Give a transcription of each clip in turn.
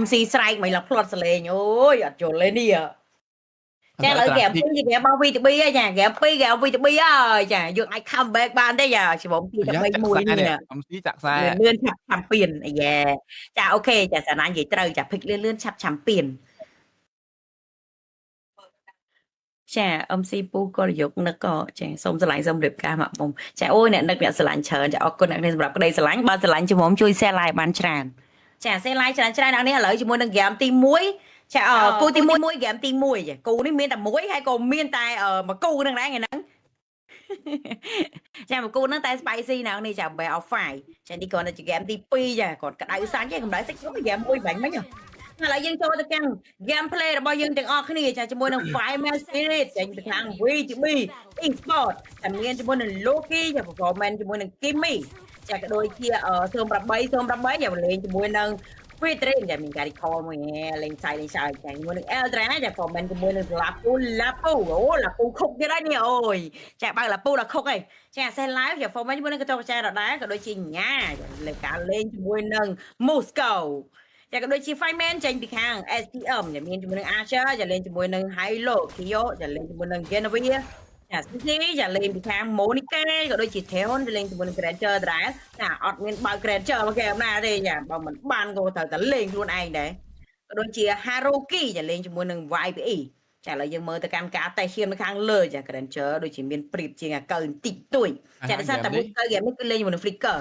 MC ស្រែកមិនឡើងផ្្លាត់សលេងអូយអត់យល់ទេនេះចាឥឡូវហ្គេម2ជាហ្គេមរបស់ VTB ហើយចាហ្គេម2ហ្គេម VTB ហើយចាយើងអាច come back បានទេចាច្រំទីតែ3 1នេះ MC ចាក់ខ្សែ លឿនឆាប់ឆាំពៀនអាយ៉ែចាអូខេចាសាណានិយាយត្រូវចាភិកលឿនលឿនឆាប់ឆាំពៀនចា MC ពូក៏យកនឹកក៏ចាសូមស្រឡាញ់សូមរៀបការមកពុំចាអូយអ្នកនឹកអ្នកស្រឡាញ់ច្រើនចាអរគុណអ្នកនេះសម្រាប់ក្តីស្រឡាញ់បើស្រឡាញ់ជំនុំជួយ share like បានច្រើនចា share like ច្រើនច្រើនអ្នកនេះឥឡូវជាមួយនឹង game ទី1ចាអគូទី1 game ទី1ចាគូនេះមានតែមួយហើយក៏មានតែមួយគូហ្នឹងដែរថ្ងៃហ្នឹង ចាមកគូហ្នឹងតែ spicy ណាស់នេះចា best of 5ចានេះគ្រាន់តែជា game ទី2ចាគាត់ក្តៅសាច់ទេកម្ដៅសាច់ខ្ញុំ game មួយបាញ់មិញឥឡូវយើងចូលទៅកាន់ game play របស់យើងទាំងអស់គ្នាចាជាមួយនឹង Five Man Spirit ចេញពីខាង VTB Esport តែមានជាមួយនឹង Loki ចា performance ជាមួយនឹង Kimmy ចាក៏ដូចជា08 08ចាលេងជាមួយនឹង Fitrin ចាមានការ recall មួយលេងសាយលេងសើចចាជាមួយនឹង Eltra ចា performance ជាមួយនឹង Lapu Lapu អូ Lapu ខុកទៀតហើយនេះអូយចាបើក Lapu ដល់ខុកហើយចាសេ live ចា performance ជាមួយនឹងកតុកចាដដែលក៏ដូចជាញ៉ាលើការលេងជាមួយនឹង Moscow ចាក៏ដូចជា Fireman ចេញពីខាង STM ចាមានជាមួយនឹង Archer ចាលេងជាមួយនឹង Hilo Kyo ចាលេងជាមួយនឹង Genovia ចា CC ចាលេងពីខាង Monica ក៏ដូចជា Theon ចាលេងជាមួយនឹង Granger ដដែលចាអត់មានបើក Granger មកគេអំណាទេចាបើមិនបានក៏ត្រូវតែលេងខ្លួនឯងដែរក៏ដូចជា Haruki ចាលេងជាមួយនឹង YPE ចាឥឡូវយើងមើលទៅកាន់ការតេស្តឈាមនៅខាងលើចា Granger ដូចជាមានព្រៀបជាងអាកៅបន្តិចតួចចាដោយសារតែមួយកៅហ្គេមនេះគឺលេងជាមួយនឹង Flicker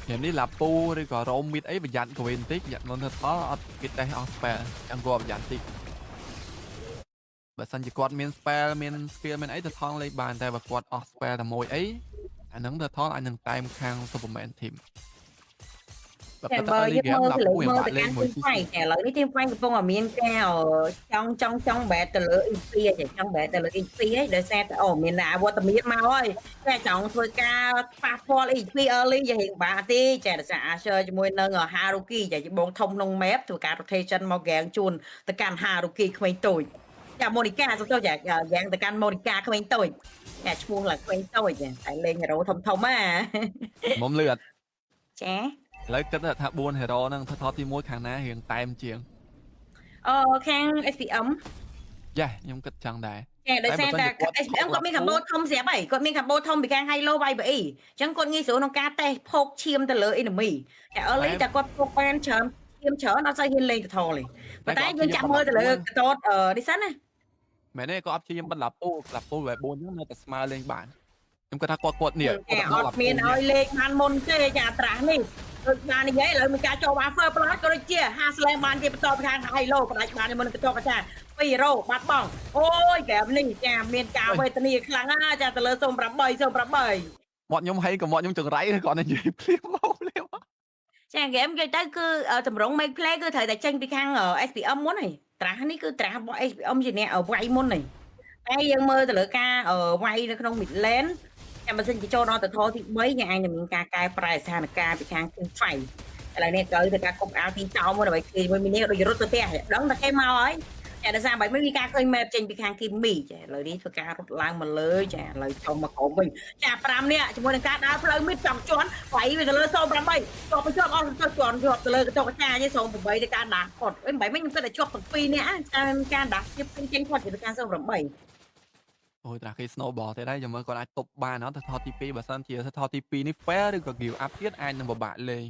ហ្គេមនេះឡាពូឬក៏រ៉ូមមីតអីប្រយ័ត្នកវិញបន្តិចប្រយ័ត្នមុនទៅថល់អត់គេតេស្តអស់ spell ចាំគាត់ប្រយ័ត្នតិចបើសិនជាគាត់មាន spell មាន skill មានអីទៅថងលេងបានតែបើគាត់អស់ spell តែមួយអីអាហ្នឹងទៅថងអាចនឹងតែមខាង Superman team បើ តែ ប៉ុន្តែ បើ early យើង game មើល ឡា ទៅលើមើល ពូយ៉ាងបាក់ ទៅកាន់ team លេងមួយ CC fight តែឥឡូវនេះ team fight កំពុងតែមានការចង់ចង់ចង់បែតទៅលើ EP ចាចង់បែតទៅលើ EP ហើយដោយសារតែអូមានអវត្តមានមកហើយតែចង់ធ្វើការប៉ះពាល់ EP early ចារៀងបាក់ទេចាដោយសារ Asher ជាមួយនឹង Haruki ចាជាបងធំក្នុង map ធ្វើការ rotation មក gang ជូនទៅកាន់ Haruki ក្មេងតូចចា Monica សុំទោសចាយ៉ាងទៅកាន់ Monica ក្មេងតូចចាឈ្មោះឡើងក្មេងតូចចាតែលេង hero ធំធំហ่า មុំលឺអត់ ចា ឥឡូវគិតថា4 hero ហ្នឹងថតទី1ខាងណារៀងតែមជាង អឺខាង SPM យ៉ាខ្ញុំគិតចឹងដែរ ចាដោយសារតែ តែបើសិនជា SPM គាត់មានកម្បូធំស្រាប់ហើយគាត់មានកម្បូធំពីខាង Hilo YBE អញ្ចឹងគាត់ងាយស្រួលក្នុងការតេស្តភោគឈាមទៅលើ enemy តែ early តែគាត់ភោគបានច្រើនឈាមច្រើនអត់សូវហ៊ានលេងទៅថលទេប៉ុន្តែយើងចាក់មើលទៅលើកតតនេះសិនណា មែនទេគាត់អត់ព្យាយាមបិទឡាពូឡាពូបែប4ហ្នឹងនៅតែស្មើលេងបានខ្ញុំគាត់ថាគាត់គាត់នេះ ចាអត់មានឲ្យលេងបានមុនទេចាត្រាស់នេះដូចបាននិយាយឥឡូវមានការចូលបាន first blood ក៏ដូចជាហាស្លែងបានជាបន្តពីខាង Hilo ផ្ដាច់បានជាមួយនឹងកតកចា2រ៉ូបាត់បង់អូយហ្គេមនេះចាមានការវេទនាខ្លាំងណាស់ចាទៅលើ08 08 មាត់ខ្ញុំហីក៏មាត់ខ្ញុំចង្រៃគាត់និយាយភ្លាមមកភ្លាម ចាហ្គេមគេទៅគឺតម្រង make play គឺត្រូវតែចេញពីខាង SPM មុនហើយត្រាស់នេះគឺត្រាស់របស់ SPM ជាអ្នកវាយមុនហើយតែយើងមើលទៅលើការវាយនៅក្នុង mid lane ចាំបើសិនជាចូលដល់ទៅថទី3យើងអាចនឹងមានការកែប្រែស្ថានភាពពីខាង team fight ឥឡូវនេះត្រូវធ្វើការគប់អាវទីចោលមួយដើម្បីគេមួយមីនេះដូចរត់ទៅផ្ទះដឹងតែគេមកហើយចាដោយសារបើមិនមានការឃើញ map ចេញពីខាងគីមីចាឥឡូវនេះធ្វើការរត់ឡើងមកលើចាឥឡូវចុះមកក្រោមវិញចា5នាក់ជាមួយនឹងការដើរផ្លូវមីតចង់ជន់វាយវាទៅលើ08ជាប់ទៅជាប់អស់ទៅជន់ជាប់ទៅលើកញ្ចក់កាទេ08ទៅការដាស់ផុតអីមិនមិនខ្ញុំគិតតែជាប់ទាំងពីរនាក់តាមការដាស់ជាពេញចេញផុតជាការ08 អូយត្រាស់គេ snowball ទេដែរចាំមើលគាត់អាចទប់បានអត់ទៅថតទី2បើសិនជាថតទី2នេះ fair ឬក៏ give up ទៀតអាចនឹងពិបាកលេង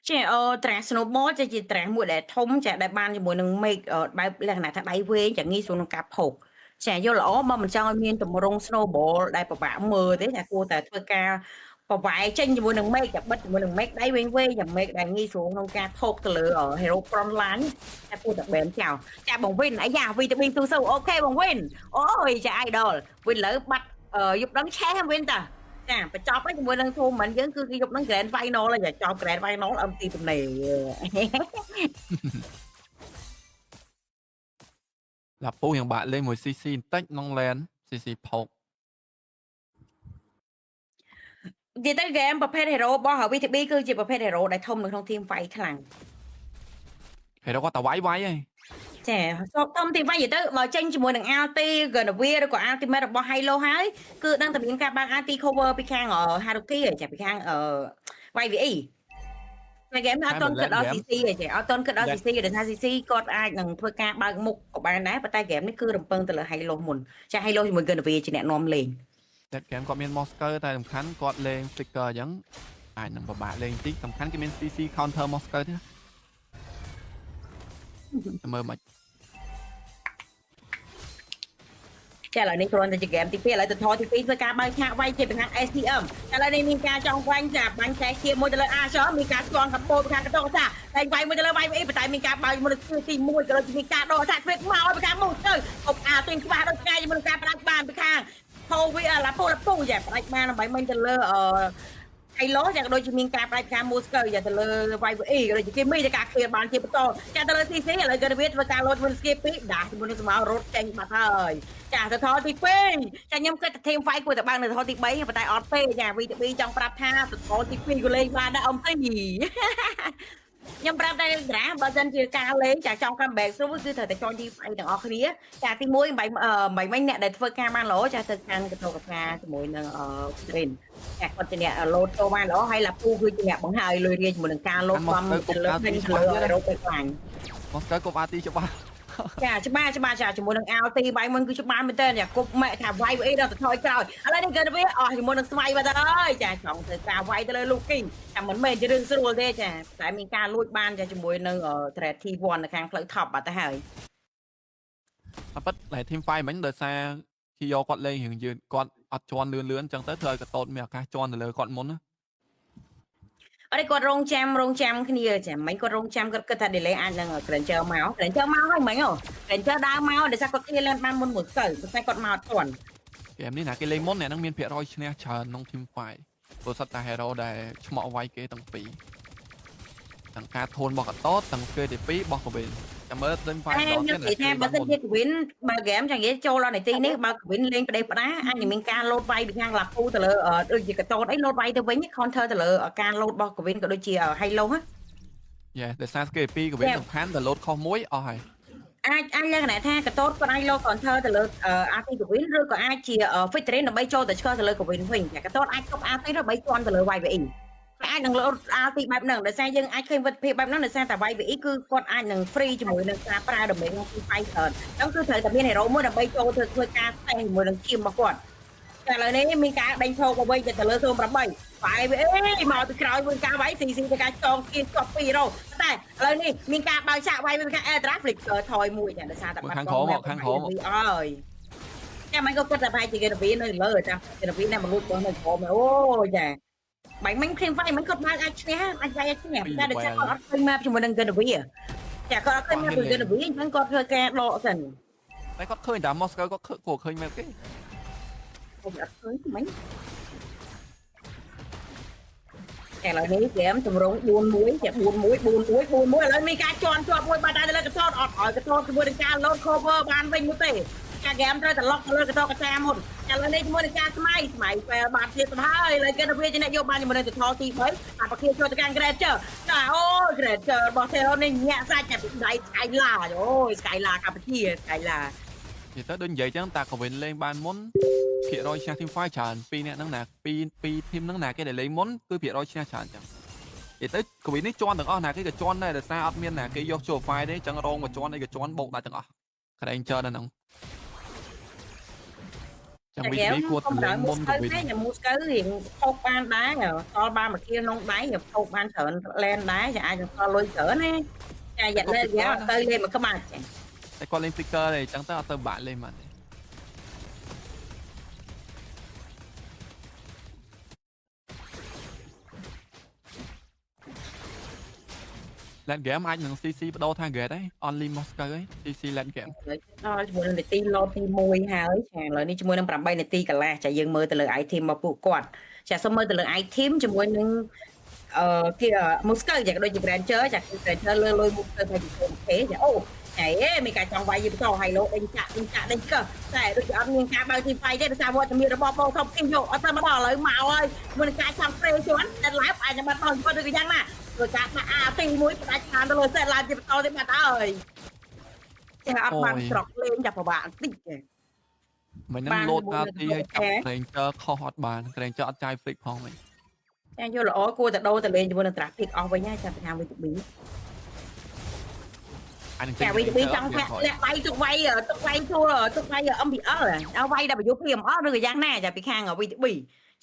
ចាអូត្រាស់ snowball ចាជាត្រាស់មួយដែលធំចាដែលបានជាមួយនឹង make បែបលក្ខណៈថាដៃវែងចាងាយស្រួលក្នុងការភោគចាយល់ល្អបើមិនចង់ឲ្យមានទម្រង់ snowball ដែលពិបាកមើលទេចាគួរតែធ្វើការបវែចេញជាមួយនឹង make ចាបិទជាមួយនឹង make ដៃវែងវែងចា make ដែលងាយស្រួលក្នុងការភោគទៅលើ hero front line ចាគួរតែ ban ចោលចាបងវិនអាយ៉ា VTB ស៊ូស៊ូអូខេបងវិនអូយចា idol វិនលើបាត់យប់ដឹងឆេះវិនតាចាបញ្ចប់ហើយជាមួយនឹង tournament យើងគឺយប់នឹង grand final ហើយចាចប់ grand final MC ទំនេរ ឡាពូយ៉ាងបាក់លេងមួយ CC បន្តិចក្នុង lane CC ផោក និយាយទៅ game ប្រភេទ hero របស់ VTB គឺជាប្រភេទ hero ដែលធំនៅក្នុង team fight ខ្លាំង ហើយគាត់តែវាយវាយហើយ ចាសពធំ team fight និយាយទៅបើចេញជាមួយនឹង ulti Guinevere ឬក៏ ultimate របស់ Hilo ហើយគឺដឹងតែមានការបើក ulti cover ពីខាង Haruki ហើយចាពីខាង YVE តែហ្គេមអត់ទាន់គិតដល់ CC ទេចេះអត់ទាន់គិតដល់ CC ដោយសារ CC គាត់អាចនឹងធ្វើការបើកមុខក៏បានដែរប៉ុន្តែហ្គេមនេះគឺរំពឹងទៅលើ Halo មុនចា Halo ជាមួយ Guinevere ជាអ្នកនាំលេង។ តែហ្គេមគាត់មាន Moskov តែសំខាន់គាត់លេង Flicker អញ្ចឹងអាចនឹងពិបាកលេងតិចសំខាន់គេមាន CC counter Moskov ទៀតតែមើលមិន ចាឥឡូវនេះគ្រាន់តែជាហ្គេមទី2ឥឡូវទៅថយទី2ធ្វើការបើកឆាកវាយជាពីខាង STM ឥឡូវនេះមានការចង់វាញ់ចាបាញ់ចែកជាមួយទៅលើ Asher មានការស្គងកពោពីខាងកតោចាតែវាយមួយទៅលើវាយអីប៉ុន្តែមានការបើកមួយទៅទី1ក៏ដូចជាមានការដកឆាកទ្វេមកឲ្យពីខាងមុខទៅអុកអាទីច្បាស់ដូចថ្ងៃជាមួយនឹងការផ្ដាច់បានពីខាងហូវីឡាពូឡាពូចាផ្ដាច់បានដើម្បីមិញទៅលើអឺហៃឡូចាក៏ដូចជាមានការផ្ដាច់ការមូស្កូចាទៅលើ YVE ក៏ដូចជាគេមីទៅការឃ្លៀបានជាបន្តចាទៅលើ CC ឥឡូវក៏វាធ្វើការលោតមួយស្គីពីដាស់ជាមួយនឹងសមោរត់ចេញបាត់ហើយចាទៅថយទី2ចាខ្ញុំគិតថា team fight គួរតែបើកនៅថយទី3ប៉ុន្តែអត់ទេចា VTB ចង់ប្រាប់ថាទៅថយទី2ក៏លេងបានដែរអ៊ំទីខ្ញុំប្រាប់តែក្រាបើសិនជាការលេងចាចង់ comeback ស្រួលគឺត្រូវតែចង់ទី5ទាំងអស់គ្នាចាទី1មិនបាញ់មិញអ្នកដែលធ្វើការបានល្អចាទៅកាន់កតោកថាជាមួយនឹងអឺ Green ចាគាត់ជាអ្នកលោតចូលបានល្អហើយឡាពូគឺជាអ្នកបង្ហើយលុយរាជាមួយនឹងការលោតសំទៅលើពេញលើរ៉ូទៅខ្លាញ់ Moskov គប់ RT ច្បាស់។ ចាច្បាស់ច្បាស់ចាជាមួយនឹង ALT វាយមុនគឺច្បាស់មែនតើចាគប់ម៉ែថាវាយអីដល់ទៅថយក្រោយឥឡូវនេះកើតវាអស់ជាមួយនឹងស្មៃបាត់ហើយចាចង់ធ្វើការវាយទៅលើលូគីចាមិនមែនជារឿងស្រួលទេចាតែមានការលួចបានចាជាមួយនឹង Threat T1 នៅខាងផ្លូវ top បាត់ទៅហើយ។ អត់ប៉ិតតែ team fight មិញដោយសារគីយ៉គាត់លេងរៀងយឺតគាត់អត់ជន់លឿនលឿនអញ្ចឹងទៅធ្វើឲ្យកតូតមានឱកាសជន់ទៅលើគាត់មុនណា។ អត់ទេគាត់រងចាំរងចាំគ្នាចាមិញគាត់រងចាំគាត់គិតថា delay អាចនឹង Granger មក Granger មកហើយមិញហ៎ Granger ដើរមកដោយសារគាត់ clear lane បានមុនមួយទៅប៉ុន្តែគាត់មកអត់ទាន់។ ហ្គេមនេះណាគេលេងមុនអ្នកហ្នឹងមានភាគរយឈ្នះច្រើនក្នុង team fight ព្រោះសិតតែ hero ដែលឆ្មក់វាយគេទាំងពីរទាំងការធូនរបស់កតតទាំង skill ទី2របស់កវិនចាំមើល team fight តែ ម្ដង ខ្ញុំ ទៀត និយាយថាបើសិនជាកវិនបើហ្គេមចង់និយាយចូលដល់នាទីនេះបើកវិនលេងប្តេសផ្ដាអាចនឹងមានការលោតវាយពីខាងឡាពូទៅលើដូចជាកតតអីលោតវាយទៅវិញ counter ទៅលើការលោតរបស់កវិនក៏ដូចជា Halo ហ៎។ យេដោយសារ skill ទី2កវិនសំខាន់តែលោតខុសមួយអស់ហើយ។ អាចលក្ខណៈថាកតតគាត់អាចលោត counter ទៅលើ RT កវិនឬក៏អាចជា Fitrin ដើម្បីចូលទៅឆ្កឹះទៅលើកវិនវិញតែកតតអាចគប់ RT ដើម្បីជន់ទៅលើ YVE អាចនឹងលោត RT បែបហ្នឹងដោយសារយើងអាចឃើញវិទ្យភាពបែបហ្នឹងដោយសារតែ YVE គឺគាត់អាចនឹង free ជាមួយនឹងការប្រើដើម្បីក្នុងទី fight ច្រើនអញ្ចឹងគឺត្រូវតែមាន hero មួយដើម្បីចូលធ្វើធ្វើការតេស្តជាមួយនឹង team របស់គាត់តែឥឡូវនេះមានការដេញថោកមកវិញទៅលើ08វាយវាអេមកពីក្រោយវិញការវាយស៊ីស៊ីទៅការចងគៀជាប់2រ៉ូតែឥឡូវនេះមានការបើកចាក់វាយវិញការ Air Flicker ថយមួយចាដោយសារតែបាត់ ខាងក្រោមខាងក្រោម អើយចាំមិនក៏គិតថាប្រហែលជាគេរវីនៅលើចាំគេរវីណែមកលួចបងនៅក្រោមអូចាបាញ់មិញភ្លាមវាយមិញគាត់បើកអាចឈ្នះអាចវាយអាចឈ្នះតែដោយសារគាត់អត់ឃើញ map ជាមួយនឹងគេរវីចាគាត់អត់ឃើញ map ជាមួយគេរវីអញ្ចឹងគាត់ធ្វើការដកសិន។ តែគាត់ឃើញតែ Moskov គាត់ឃើញគាត់ឃើញ map គេ។ ខ្ញុំអត់ឃើញមិញតែឥឡូវនេះហ្គេមតម្រង4-1ចា4-1 4-1 4-1ឥឡូវមានការជន់ជាប់មួយបាត់ដែរទៅលើកតតអត់ឲ្យកតតជាមួយនឹងការលោត cover បានវិញនោះទេចាហ្គេមត្រូវតែលុកទៅលើកតកចាមុនចាឥឡូវនេះជាមួយនឹងការស្មៃស្មៃពេលបានទៀតទៅហើយឥឡូវគេទៅវាជាអ្នកយកបានជាមួយនឹងថទី3អាប្រធានចូលទៅកាន់ Granger ចាអូ Granger របស់ Thero នេះញាក់សាច់ចាពីដៃ Skyla អូយ Skyla កម្ពុជា Skyla។ និយាយទៅដូចនិយាយចឹងតាកវិនលេងបានមុនភាគរយឈ្នះ team fight ច្រើនពីរអ្នកហ្នឹងណាពីរពីរ team ហ្នឹងណាគេដែលលេងមុនគឺភាគរយឈ្នះច្រើនចឹងនិយាយទៅកវិននេះជន់ទាំងអស់ណាគេក៏ជន់ដែរដោយសារអត់មានណាគេយកចូល fight ទេចឹងរងមកជន់អីក៏ជន់បោកដែរទាំងអស់ក្រែងចើដល់ហ្នឹងចឹងវីនេះគួរតែលេងមុនកវិន តែញ៉ាំមូស្កូរៀងថោកបានដែរសល់បានមួយគៀក្នុងដៃថោកបានច្រើនលែនដែរចាអាចនឹងសល់លុយច្រើនណាចាយ៉ាលេយ៉ាទៅលេងមួយក្បាច់ចា តែគាត់លេង flicker ទេចឹងទៅអត់ទៅបាក់លេងបានទេ late game អាចនឹង CC បដូរ target ហើយ only Moskov ហើយ CC late game។ ដល់ជាមួយនឹងនាទីឡតទី1ហើយចាឥឡូវនេះជាមួយនឹង8នាទីកន្លះចាយើងមើលទៅលើ item របស់ពួកគាត់ចាសូមមើលទៅលើ item ជាមួយនឹងអឺគេ Moskov ចាក៏ដូចជា Granger ចាគឺ Granger លើលុយ Moskov ថាជា OK ចាអូហេមានការចង់វាយយីបន្តហើយលោដេញចាក់ដេញចាក់ដេញកឹះតែដូចជាអត់មានការបើកទីវាយទេដោយសារវត្តមានរបស់បងធំគីយកអត់ទៅមកដល់ឥឡូវមកហើយមុនការចង់ប្រេជន់តែឡាយអាចនឹងបាត់បង់គាត់ឬក៏យ៉ាងណាធ្វើការដាក់អាទីមួយផ្ដាច់ខានទៅលើសេតឡាយជាបន្តទៀតបាត់ហើយចាអត់បានស្រុកលេងចាពិបាកបន្តិចចា មិនហ្នឹងលោតតាទីឲ្យចាប់ Granger ខុសអត់បាន Granger អត់ចាយ flick ផងវិញ។ ចាយល់ល្អគួរតែដូរទៅលេងជាមួយនឹង traffic អស់វិញហើយចាប់ពីខាង VTB អានឹង ចា VTB ចង់ធាក់លាក់វាយទុកវាយទុកវាយជួលទុកវាយ MPL ឲ្យវាយ WPML ឬក៏យ៉ាងណាចាពីខាង VTB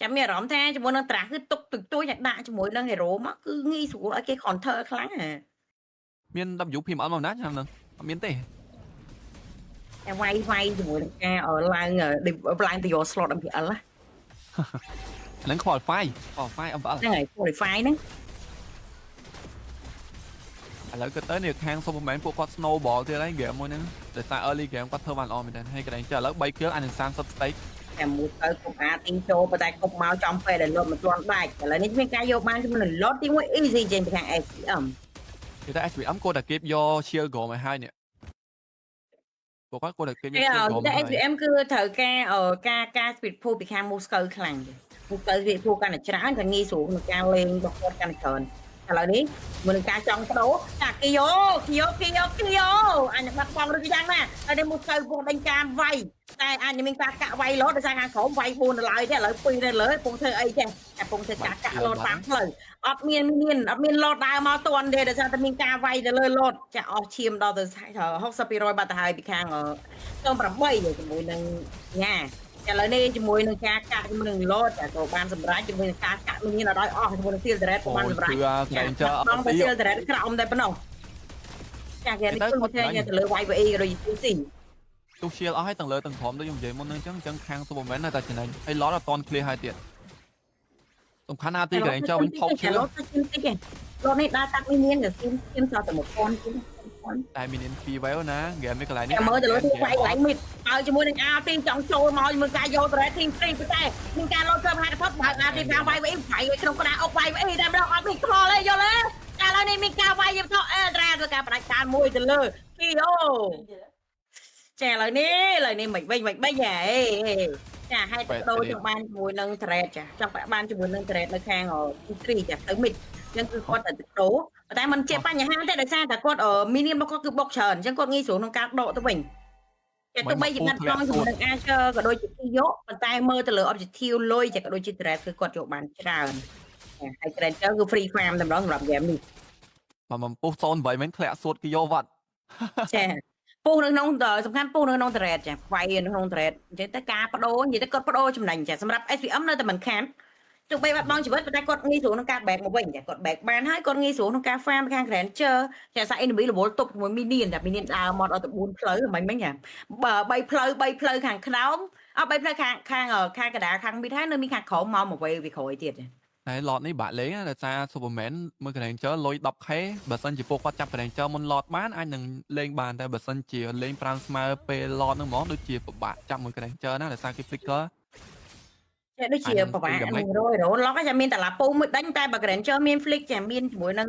ចាំមានអារម្មណ៍ថាជាមួយនឹង draft គឺទុកទុកទួយចាដាក់ជាមួយនឹង hero មកគឺងាយស្រួលឲ្យគេ counter ខ្លាំងហ่า មាន WPML មកណាឆ្នាំហ្នឹងអត់មានទេ តែវាយវាយជាមួយនឹងការឡើងឡើងទៅយក slot MPL ណា អាហ្នឹង qualify MPL ហ្នឹងហើយ qualify ហ្នឹង ឥឡូវគាត់ទៅនេះខាង Superman ពួកគាត់ snowball ទៀតហើយ game មួយហ្នឹងដោយសារ early game គាត់ធ្វើបានល្អមែនទែនហើយកន្លែងចេះឥឡូវ3 kill អានឹង30 stake តែមួយទៅគុំអាទីចូលប៉ុន្តែគុំមកចំពេលដែលលត់មិនទាន់ដាច់ឥឡូវនេះមានការយកបានជាមួយនឹង lot ទី1 easy ចេញពីខាង SPM គេថា SVM គួរតែគេយក shield ក្រោមឲ្យហើយនេះពួកគាត់គួរតែគេយក តែ shield ក្រោម តែ ឲ្យ SVM គឺត្រូវការការ speed pull ពីខាង Moscow ខ្លាំង Moscow speed pull កាន់តែច្រើនក៏ងាយស្រួលក្នុងការលេងរបស់គាត់កាន់តែច្រើនឥឡូវនេះមួយនឹងការចង់បដូរចាគីយ៉ូគីយ៉ូគីយ៉ូគីយ៉ូអញបាត់បង់ឬក៏យ៉ាងណាហើយនេះ Moscow កំពុងដេញការវាយតែអញមានការកាក់វាយលោតដោយសារខាងក្រោមវាយ4ដល់ឡើយទេឥឡូវ2នៅលើកំពុងធ្វើអីចេះតែកំពុងធ្វើការកាក់លោតតាមផ្លូវអត់មានមានអត់មានលោតដើរមកទាន់ទេដោយសារតែមានការវាយទៅលើលោតចាអស់ឈាមដល់ទៅ60%បាត់ទៅហើយពីខាង 08ជាមួយនឹងញ៉ាឥឡូវនេះជាមួយនឹងការកាក់ជាមួយនឹងលោតចាក៏បានសម្រេចជាមួយនឹងការកាក់មានដល់អស់ជាមួយនឹង Field Red ក៏បានសម្រេច គឺកន្លែងចើ បងទៅ Field Red ក្រោមតែប៉ុណ្ណោះចាគេនេះគឺធ្វើទៅលើ YVE ក៏ដូចជា CC ទុះ shield អស់ហើយទាំងលើទាំងក្រោមដូចខ្ញុំនិយាយមុនហ្នឹងអញ្ចឹងអញ្ចឹងខាង Superman នៅតែចំណេញហើយ lot អត់តន់ clear ហើយទៀតសំខាន់ណាទីកន្លែងចើវិញផុកឈឺ លោតទៅជិះតិចឯងលោតនេះដើរកាត់មានមានតែស៊ីមស៊ីមសល់តែ1000ជាង1000 តែមាន2 wave ណា game នេះកន្លែងនេះ តែមើលទៅលើទីវាយកន្លែងមីតហើយជាមួយនឹង RT ចង់ចូលមកជាមួយការយក Red Team 3ប៉ុន្តែមានការលោតទៅហេតុផលបើក RT ខាងវាយវិញវាយក្នុងក្តារអុកវាយវិញតែម្ដងអត់មានខ្វល់ទេយល់ទេតែឥឡូវនេះមានការវាយយថអេត្រាធ្វើការបដិការមួយទៅលើគីអូចាឥឡូវនេះឥឡូវនេះមិនវិញមិនវិញហេចាហេតុដូរចង់បានជាមួយនឹង thread ចាចង់បានជាមួយនឹង thread នៅខាងទី3ចាទៅមីតអញ្ចឹងគឺគាត់តែទៅដូរតែมันជាបញ្ហាទេដោយសារតែគាត់មីនីមរបស់គាត់គឺបុកច្រើនអញ្ចឹងគាត់ងាយស្រួលក្នុងការដកទៅវិញចាទោះបីជាបាត់បង់ជាមួយនឹង Archer ក៏ដូចជា Kyo ប៉ុន្តែមើលទៅលើ objective លុយចាក៏ដូចជា thread គឺគាត់យកបានច្រើនហើយ Granger គឺ free farm តែម្ដងសម្រាប់ game នេះ មកបំពុះ08មែនធ្លាក់សួតគេយកវត្ត ចាពុះនៅក្នុងសំខាន់ពុះនៅក្នុង thread ចាវាយនៅក្នុង thread អញ្ចឹងតែការបដូរនិយាយទៅគាត់បដូរចំណេញចាសម្រាប់ SVM នៅតែមិនខានទោះបីបាត់បង់ជីវិតប៉ុន្តែគាត់ងាយស្រួលក្នុងការ back មកវិញចាគាត់ back បានហើយគាត់ងាយស្រួលក្នុងការ farm ខាង Granger ចាសា enemy រវល់ទប់ជាមួយ minion ចា minion ដើរមកដល់ទៅ4ផ្លូវមិនមិញចាបើ3ផ្លូវ3ផ្លូវខាងក្រោមអត់3ផ្លូវខាងខាងខាងកដាខាង mid ហើយនៅមានខាងក្រោមមកមកវេពីក្រោយទៀតចា តែ lot នេះបាក់លេងដោយសារ Superman មើល Granger លុយ 10K បើសិនជាពួកគាត់ចាប់ Granger មុន lot បានអាចនឹងលេងបានតែបើសិនជាលេង5ស្មើពេល lot ហ្នឹងហ្មងដូចជាពិបាកចាប់មួយ Granger ណាដោយសារគេ flicker ចាដូចជាប្រហែលនឹងរយរឡុកចាមានតាឡាពូមួយដេញតែបើ Granger មាន flick ចាមានជាមួយនឹង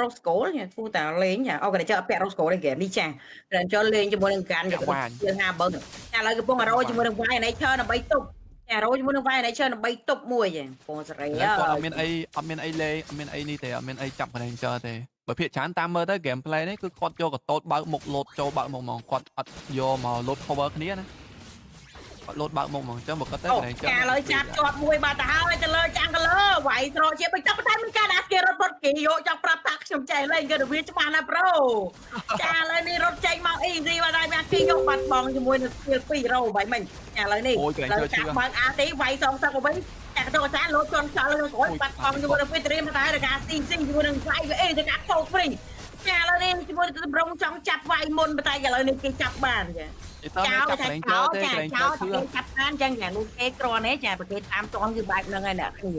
Rose Gold ចាគូតាលេងចាអូ Granger អត់ពាក់ Rose Gold ទេហ្គេមនេះចា Granger លេងជាមួយនឹង Gun ជា50បើចាឥឡូវកំពុងរយជាមួយនឹង Y Nature ដើម្បីទប់ចារយជាមួយនឹង Y Nature ដើម្បីទប់មួយចាកំពុងសេរី គាត់អត់មានអីអត់មានអីលេងអត់មានអីនេះទេអត់មានអីចាប់ Granger ទេបើភាគច្រើនតាមមើលទៅ gameplay នេះគឺគាត់យកកតូតបើកមុខលោតចូលបើកមុខហ្មងគាត់អត់យកមកលោត cover គ្នាណាគាត់លោតបើកមុខហ្មងអញ្ចឹងបើគាត់ទៅ Granger ចាឥឡូវចាប់ជាប់មួយបាត់ទៅហើយទៅលើចាំងទៅលើវាយស្រកជាបិទតែមានការដាក់គេរត់ពុតគេយកចង់ប្រាប់ថាខ្ញុំចេះលេងគេវាច្បាស់ណាស់ប្រូចាឥឡូវនេះរត់ចេញមក easy បាត់ហើយមានគេយកបាត់បងជាមួយនឹង skill 2រោបាយមិញចាឥឡូវនេះ អូយ Granger ជឿ បើកអាទីវាយសងសឹកមកវិញចាកតោចាលោតជន់ខ្យល់លើក្រោយបាត់បងជាមួយនឹងពេទ្រីមតែការស៊ីស៊ីជាមួយនឹងវាយវាអេទៅការពោកព្រីចាឥឡូវនេះជាមួយនឹងតម្រងចង់ចាប់វាយមុនតែឥឡូវនេះគេចាប់បានចា ចោល ចោ ចាប់ ល Granger ទេ ចា Granger ចោល ជឿ គេចាប់បានចឹងយ៉ាងនោះគេគ្រាន់ទេចាប្រគេតាមតន់គឺបែបហ្នឹងហើយអ្នកគ្នា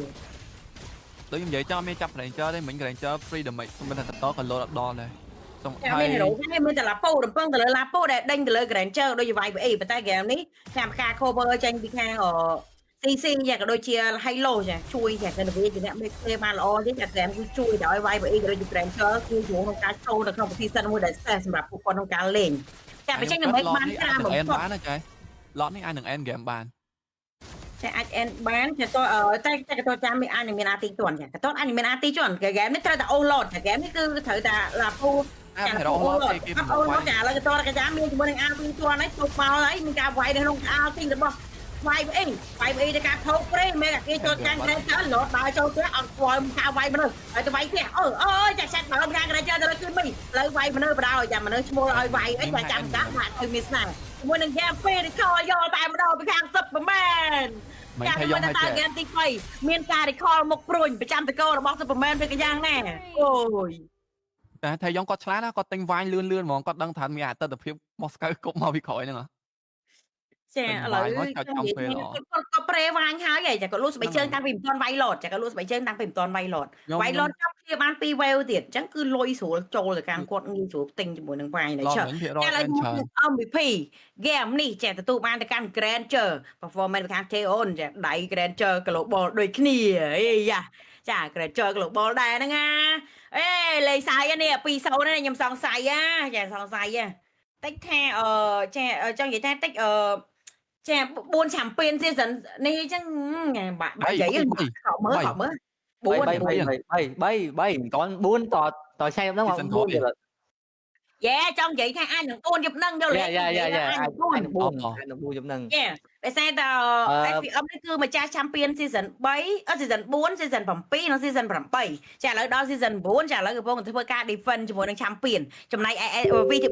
ដូចខ្ញុំនិយាយចោលមានចាប់ Granger ទេមិញ Granger free damage សុំតែតតក៏លោតអត់ដល់ដែរសុំ ចា ហើយ មានហេរ៉ូគេមានតែឡាពូរំពឹងទៅលើឡាពូដែលដេញទៅលើ Granger ដូចជា YVE ប៉ុន្តែ game នេះចាំការ cover ចេញពីខាង CC ចាក៏ដូចជា Halo ចាជួយចាទៅវាជាអ្នកមេឃបានល្អទេចា game គឺជួយដល់ YVE ក៏ដូចជា Granger គឺជួក្នុងការចូលនៅក្នុង position មួយដែល stress សម្រាប់ពួកគាត់ក្នុងការលេងចាបើចេញដើម្បីបានច្រើនបំផុត បានណាចែ lot នេះអាចនឹង end game បាន ចាអាច end បានចាតតែតែកតចាំមានអាចនឹងមានអាទីជន់ចាកតអាចនឹងមានអាទីជន់ហ្គេមនេះត្រូវតែអូសឡតចាហ្គេមនេះគឺត្រូវតែឡាពូ អា ចា ហេរ៉ូឡតគេគេ អត់អូសឡតចាឥឡូវកតកចាំមានជាមួយនឹងអាទីជន់ហើយទុកមកហើយមានការវាយនៅក្នុងអាទីរបស់ YA YA ទៅការថោកព្រេមេអាគេចូលចាំងក្រែទៅលោតដើរចូលផ្ទះអត់ស្គាល់ថាវាយមនុស្សហើយទៅវាយផ្ទះអូអូចាចាត់ដើមខាងក្រែទៅលើគឺមីលើវាយមនុស្សបដ ாய் ចាមនុស្សឈ្មោះឲ្យវាយអីចាចាំកាក់ទៅមានស្នេហ៍ជាមួយនឹងហ្គេមពេលនេះខយកតែម្ដងពីខាង Superman មិន ចា ថាយកឲ្យចេះ មិនតើហ្គេមទី3មានការ recall មុខព្រួញប្រចាំតកោរបស់ Superman វាក៏យ៉ាងណាអូយ តែថាយ៉ងគាត់ឆ្លាតណាគាត់ទិញវាញលឿនលឿនហ្មងគាត់ដឹងថាមានអតិថិភាពមកស្កៅគប់មកពីក្រោយហ្នឹងហ៎ ចាឥឡូវ គាត់ចំពេលល្អ គាត់ក៏ប្រេវាញហើយហីចាគាត់លក់ស្បែកជើងតាំងពីមិនទាន់វាយឡតចាគាត់លក់ស្បែកជើងតាំងពីមិនទាន់វាយឡត ខ្ញុំ វាយឡតចាប់គ្នាបាន2 wave ទៀតអញ្ចឹងគឺលុយស្រួលចូលទៅកាន់គាត់ងាយស្រួលទិញជាមួយនឹងវាយនេះ ឡត ឆើ មិញភាគរយ ចាឥឡូវ អែនច្រើន MVP game នេះចាទទួលបានទៅកាន់ Granger performance ពីខាង Theon ចាដៃ Granger Global ដូចគ្នាអីយ៉ាចា Granger Global ដែរហ្នឹងណាអេលេខស័យនេះ2-0នេះខ្ញុំសង្ស័យណាចាសង្ស័យតិចថាអឺចាចង់និយាយថាតិចអឺចា4 champion season នេះអញ្ចឹងបាក់បាក់និយាយខកមើលខកមើល 3 3 3 3 3មិនតាន់4តតឆៃហ្នឹងមក4ទៀត យេចង់និយាយថាអាចនឹង4យប់ហ្នឹងយកលេខ យ៉ាយ៉ាយ៉ាយ៉ា អាច អាច នឹង អាចនឹង4អាចនឹង4យប់ហ្នឹង 4យេដោយសារតែ SPM នេះគឺម្ចាស់ champion season 3អឺ season 4 season 7និង season 8ចាឥឡូវដល់ season 9ចាឥឡូវកំពុងតែធ្វើការ defend ជាមួយនឹង champion ចំណែកឯ VT